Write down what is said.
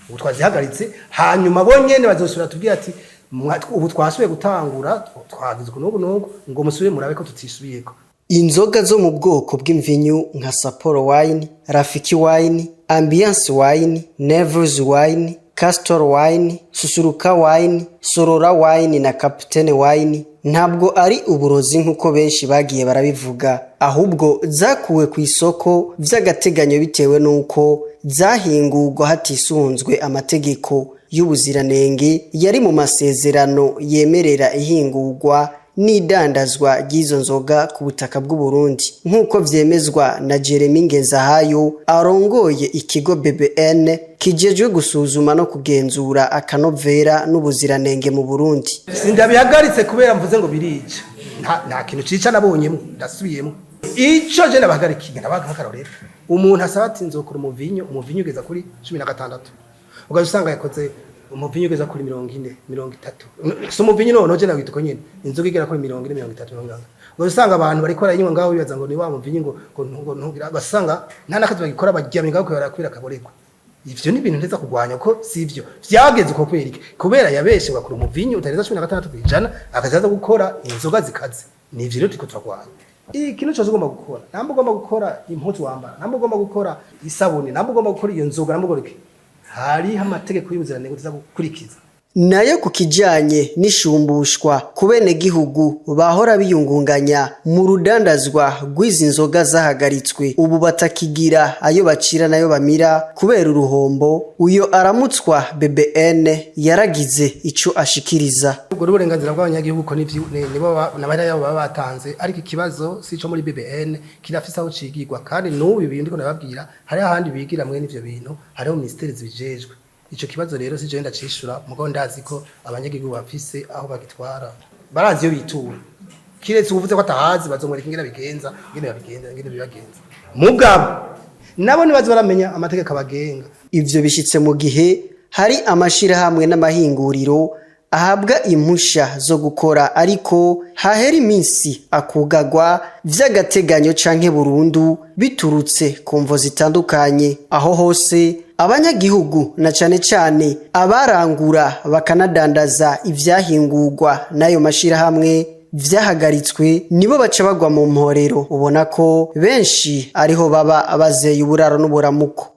Ubu twazihagaritse, hanyuma bonyene bazosubira tubwira ati: "Ubu twasubiye gutangura, twagize uku n'uku n'uku, ngo musubire murabe ko tutisubiyeko." Inzoga zo mu bwoko bw'imvinyu nka Sapporo Wine, Rafiki Wine, Ambiance Wine, Nevers Wine, Castor Wine, Susuruka Wine, Sorora Wine na Captain Wine ntabwo ari uburozi nk'uko benshi bagiye barabivuga, ahubwo zakuwe ku isoko vy'agateganyo bitewe n'uko zahingurwa hatisunzwe amategeko y'ubuziranenge yari mu masezerano yemerera ihingurwa n'idandazwa ry'izo nzoga ku butaka bw'u Burundi, nk'uko vyemezwa na Jeremy Ngenzahayo arongoye ikigo BBN kijejwe gusuzuma no kugenzura akanovera n'ubuziranenge mu Burundi. Sindabihagaritse kubera mvuze ngo birica. Nta kintu cica nabonyemo. Ndasubiyemo, ico je nabahagarikiye, ndabaga nk'akarorero: umuntu asaba ati: "Nzokora umuvinyu, umuvinyu ugeza kuri 16," ugaca usanga yakoze umuvinyu ugeza kuri 40, 30. Si umuvinyu noneho, je nawita uko nyene, inzoga igera kuri 40, 30, 40, ugaca usanga abantu bariko barayinywa ngaho bibaza ngo ni wa muvinyu, ngo ntugira, ugasanga nta n'akazi bagikora, baryamye ngaho kubera akaborerwa. Ivyo ni ibintu nteza kurwanya, ko sivyo vyageze uko. Kubera iki? Kubera yabeshe bakora umuvinyu utarenza 16%, akazaza gukora inzoga zikaze. Ni ivyo rero turiko turarwanya. Ikintu cyose ugomba gukora, namba ugomba gukora impuzu wambara, namba ugomba gukora isabuni, namba ugomba gukora iyo nzoga, namba ugomba iki, hariho amategeko y'ubuziranenge tuza gukurikiza. Nayo ku kijanye n'ishumbushwa ku benegihugu bahora biyungunganya mu rudandazwa rw'izi nzoga zahagaritswe, ubu batakigira ayo bacira nayo bamira kubera uruhombo, uyo aramutswa BBN yaragize ico ashikiriza. Ubwo ni uburenganzira bw'abanyagihugu, ko nibo n'amahera yabo baba batanze, ariko ikibazo si ico muri BBN, kirafise aho cigirwa. Kandi n'ubu ibi ndiko ndababwira, hariho ahandi bigira mwene ivyo bintu, hariho minisiteri zibijejwe. Ico kibazo rero si jewe ndacishura, mugabo ndazi ko abanyagihugu bafise aho bagitwara, barazi iyo bitura. Kiretse uvuze ko atahazi, bazomwereka ingene bigenza, ingene babigenza, ingene bibagenza. Mugabo nabo nibazi baramenya amategeko abagenga. Ivyo bishitse mu gihe hari amashirahamwe n'amahinguriro ahabwa impusha zo gukora, ariko hahera iminsi akugagwa vy'agateganyo canke burundu biturutse ku mvo zitandukanye. Aho hose abanyagihugu, na cane cane abarangura bakanadandaza ivyahingurwa n'ayo mashirahamwe vyahagaritswe, nibo baca bagwa mu mporero. Ubona ko benshi ariho baba bazeye uburaro n'uburamuko.